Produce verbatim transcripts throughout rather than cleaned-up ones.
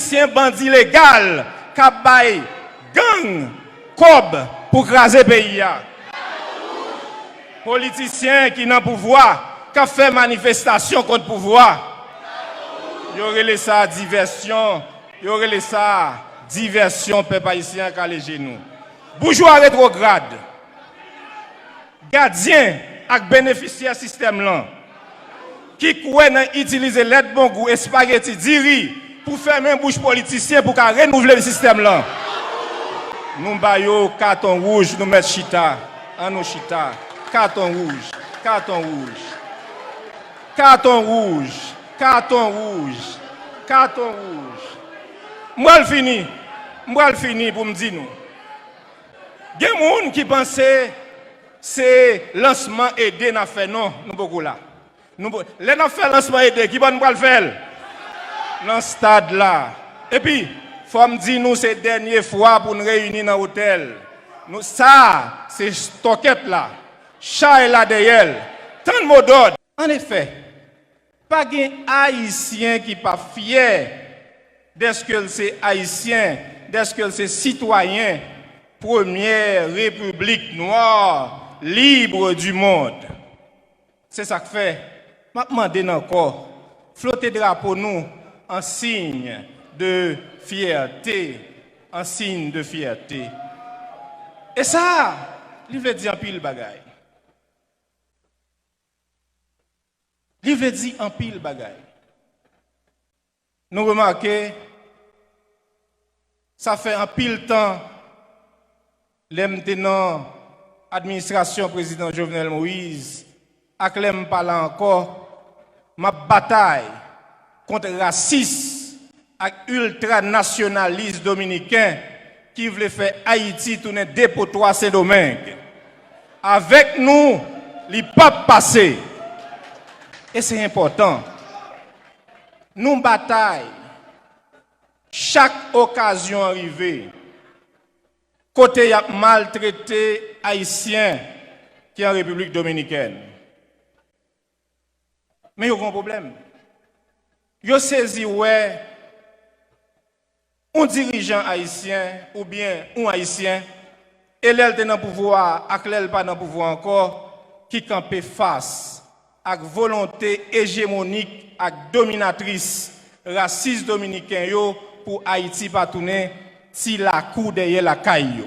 politisyen bandi legal k ap bay gang kòb pou kraze peyi a. Politisyen ki nan pouvwa, k ap fè manifestasyon kont pouvwa. Yo rele sa divèsyon, yo rele sa divèsyon pèp ayisyen an k ale jenou. Boujwa retwograd, gadyen ak benefisyè sistèm lan, ki kwè nan itilize lèt bongou, espageti, diri pou fèmen bouch politisyen pou ka renouvle sistèm lan. Nou ba yo katon wouj, nou mèt chita. An nou chita. Katon wouj, katon wouj, katon wouj, katon wouj, katon wouj. M pral fini, m pral fini pou m di nou. Gen moun ki panse se lansman ede n ap fè. Non, nou poko la. Nou po-, lè n ap fè lansman ede, ki bò n pral fè l? Nan stad la. Epi, fò m di nou se dènye fwa pou n reyini nan otèl. Nou, sa, se stòkèt la, chay la dèyè l. Tann modòd. Anefè, pa gen Ayisyen ki pa fyè dèske l se Ayisyen, dèske l se sitwayen premyè repiblik nwa libre du monde. Se sa k fè, m ap mande n ankò, flote drapo nou an siy de fyète, an siy de fyète. E sa, li vle di anpil bagay. Li vle di anpil bagay. Nou remake, sa fè anpil tan, lè m te nan administrasyon prezidan Jovenel Moïse, ak lè m pa la ankò, m ap batay kont rasis ak iltranasyonalis dominiken ki vle fè Ayiti tounen depotwa Sendomeng. Avèk nou, li p ap pase. E se enpòtan. Nou batay. Chak okazyon an rive, kote y ap maltrete Ayisyen ki an Repiblik Dominikèn. Men yo gen yon pwoblèm. Yo sezi wè yon dirijan ayisyen oubyen yon Ayisyen, e lè l te nan pouvwa a ak lè l pa nan pouvwa ankò, ki kanpe fas ak volonte ejemonik ak dominatris rasis dominiken yo pou Ayiti pa tounen ti lakou dèyè lakay yo.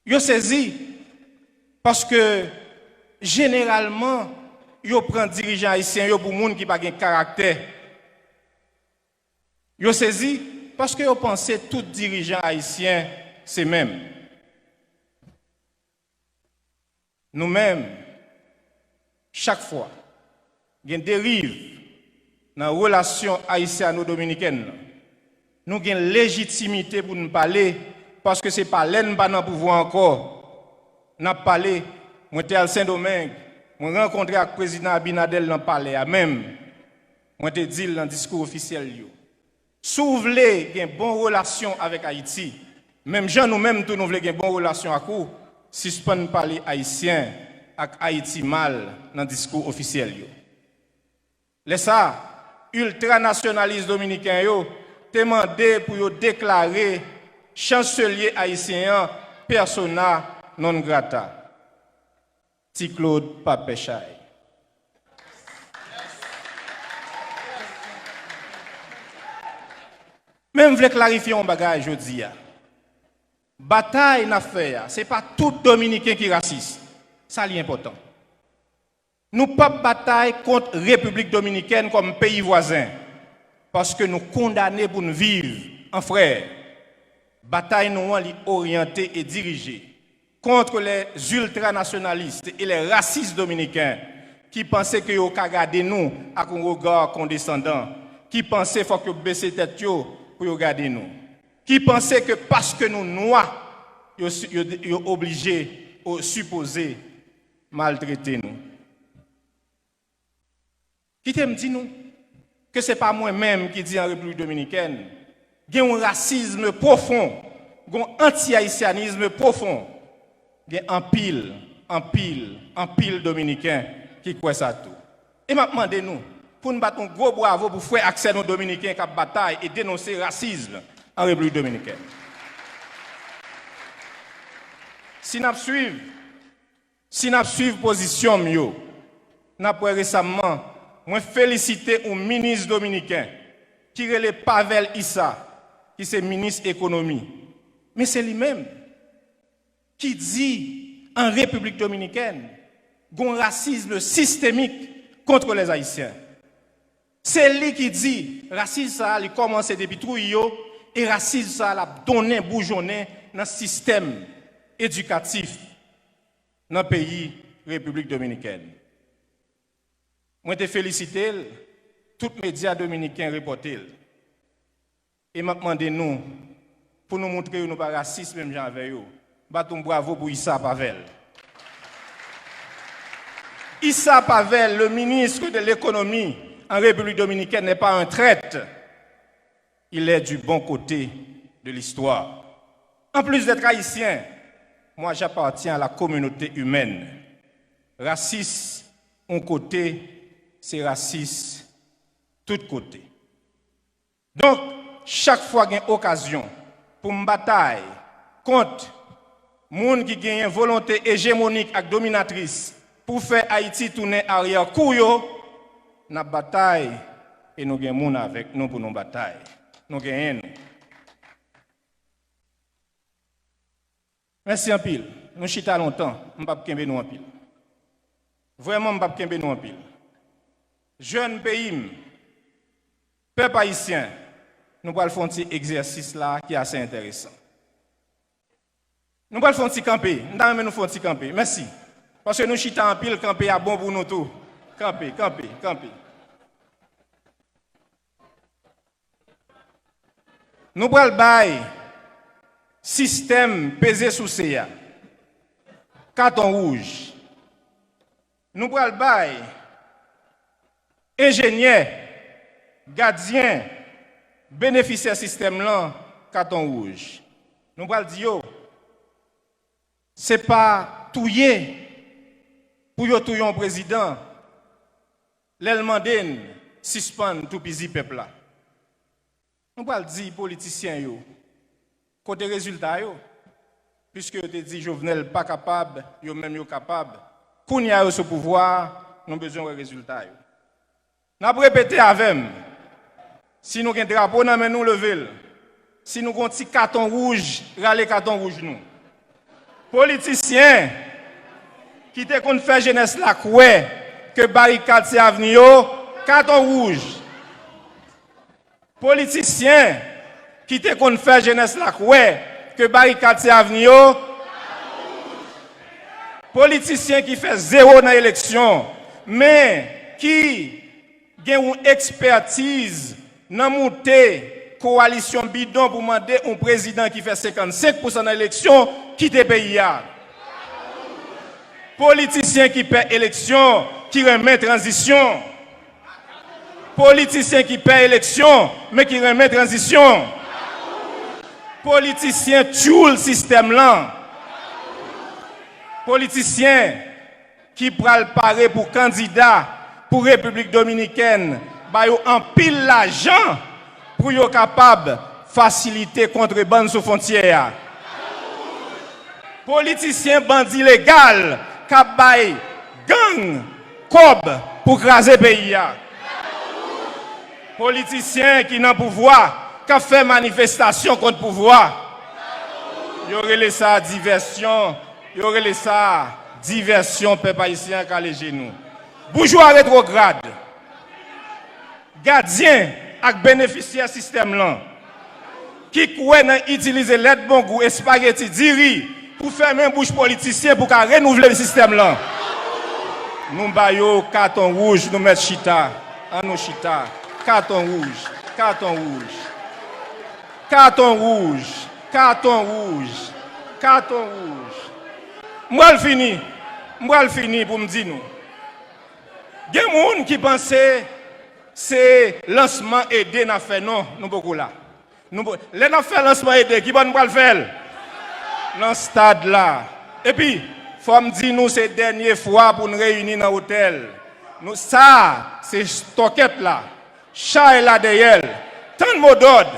Yo sezi, paske jeneralman, yo pran dirijan ayisyen yo pou moun ki pa gen karaktè. Yo sezi, paske yo panse tout dirijan ayisyen se menm. Nou menm, chak fwa gen deriv nan relasyon ayisyano-dominikèn nan, nou gen lejitimite pou n pale, paske se pa lè n pa nan pouvwa ankò n ap pale. Mwen te al Sendomeng, mwen rankontre ak prezidan Abinader nan palè a menm. Mwen te di l nan diskou ofisyèl yo, si w vle gen bon relasyon avèk Ayiti, menm jan nou menm tou nou vle gen bon relasyon ak ou, sispann pale ayisyen ak Ayiti mal nan diskou ofisyèl yo. Lè sa a, iltranasyonalis dominiken yo te mande pou yo deklare chanselye ayisyen an persona non grata. Ti Claude pa pè chay. Men m vle klarifye yon bagay jodi a. Batay n ap fè a, se pa tout Dominiken ki rasis. Sa li enpòtan. Nou p ap batay kont Repiblik Dominikèn kòm peyi vwazen, paske nou kondane pou n viv an frè. Batay nou an, li oryante e dirije contre les ultranationalistes et les racistes dominicains ki panse ke yo ka gade nou ak yon rega kondesandan, ki panse fòk yo bese tèt yo pou yo gade nou, ki panse ke paske nou nwa, yo, yo, yo oblije, yo sipoze maltrete nou. Kite m di nou ke se pa mwen menm ki di an Repiblik Dominikèn, gen yon rasism pwofon, gen yon anti-ayisyanism pwofon. Gen anpil, anpil, anpil Dominiken ki kwè sa tou. E m ap mande nou, pou n bat yon gwo bravo pou frè ak sè nou dominiken k ap batay e denonse rasism an Repiblik Dominikèn. Si n ap swiv, si n ap swiv pozisyon m yo, n ap wè resamman, mwen felisite yon minis dominiken ki rele Pavel Issa, ki se minis ekonomi. Men se li menm ki di an Repiblik Dominikèn, gon rasism sistemik kont lèz Ayisyen. Se li ki di, rasism sa a, li kòmanse depi twouy yo, e rasism sa a, l ap donnen, boujonnen nan sistèm edikatif nan peyi Repiblik Dominikèn. Mwen te felisite l, tout medya dominiken repòte l. E m ap mande nou, pou nou montre yo nou pa rasis menm jan avè yo, bat yon bravo pou Issa Pavel. Issa Pavel, le ministre de l'économie en République dominicaine, n'est pas un traître. Il est du bon côté de l'histoire. En plus d'être haïtien, moi j'appartiens à la communauté humaine. Rasis yon kote, se rasis tout kote. Donk, chak fwa gen okazyon pou m batay kont moun ki genyen volonte ejemonik ak dominatris pou fè Ayiti tounen aryè kou yo, n ap batay e nou gen moun avèk nou pou nou batay. Nou genyen nou. Mèsi anpil. Nou chita lontan, m p ap kenbe nou anpil. Vrèman, m p ap kenbe nou anpil. Jèn peyi m, pèp ayisyen, nou pral fè yon ti egzèsis la ki ase enteresan. Nou pral fè yon ti kanpe. M ta renmen nou fè yon ti kanpe. Mèsi. Paske nou chita anpil, kanpe a bon pou nou tou. Kanpe, kanpe, kanpe. Nou pral bay sistèm peze souse a katon wouj. Nou pral bay enjenyè, gadyen, benefisyè sistèm lan katon wouj. Nou pral di yo, se pa touye pou yo touye yon prezidan lè l mande n sispann toupizi pèp la. Nou pral di politisyen yo kote rezilta yo, piske yo te di Jovenel pa kapab, yo menm yo kapab. Kounye a yo sou pouvwa a, nou bezwen wè rezilta yo. N ap repete avè m, si nou gen drapo nan men nou, leve l. Si nou gen yon ti katon wouj, rale katon wouj nou. Politisyen ki te konn fè jenès la kwè ke barikad se avni yo, katon wouj. Politisyen ki te konn fè jenès la kwè ke barikad se avni yo, politisyen ki fè zewo nan eleksyon, men ki gen yon ekspètiz nan moute kowalisyon bidon pou mande yon prezidan ki fè senkannsenk pousan nan eleksyon kite peyi a. Politisyen ki pè eleksyon, ki renmen tranzisyon. Politisyen ki pè eleksyon, men ki renmen tranzisyon. Politisyen tchoul sistèm lan. Politisyen ki pral pare pou kandida pou Repiblik Dominikèn, ba yo anpil lajan pou yo kapab fasilite kontrebann sou fwontyè a. Politisyen bandi legal k ap bay gang kòb pou kraze peyi a. Politisyen ki nan pouvwa, k ap fè manifestasyon kont pouvwa. Yo rele sa divèsyon, yo rele sa divèsyon pèp ayisyen an kale je nou. Boujwa retwograd, gadyen ak benefisyè sistèm lan, ki kwè nan itilize lèt bongou, espageti, diri pou fèmen bouch politisyen pou ka renouvle sistèm lan. Nou ba yo katon wouj, nou mèt chita. An nou chita. Katon wouj, katon wouj. Katon wouj, katon wouj, katon wouj. M pral fini, m pral fini pou m di nou. Gen moun ki panse se lansman ede n ap fè, non, nou poko la. Nou po-, lè n ap fè lansman ede, ki bò n pral fè l? Nan stad la. Epi, fò m di nou, se dènye fwa pou n reyini nan otèl. Nou, sa a, se stòkèt la. Chay la dèyè l. Tann modòd.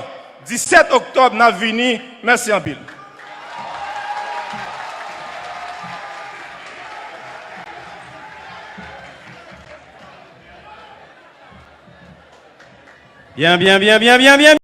Disèt oktòb, n ap vini. Mèsi anpil. Byen, byen, byen, byen, byen, byen.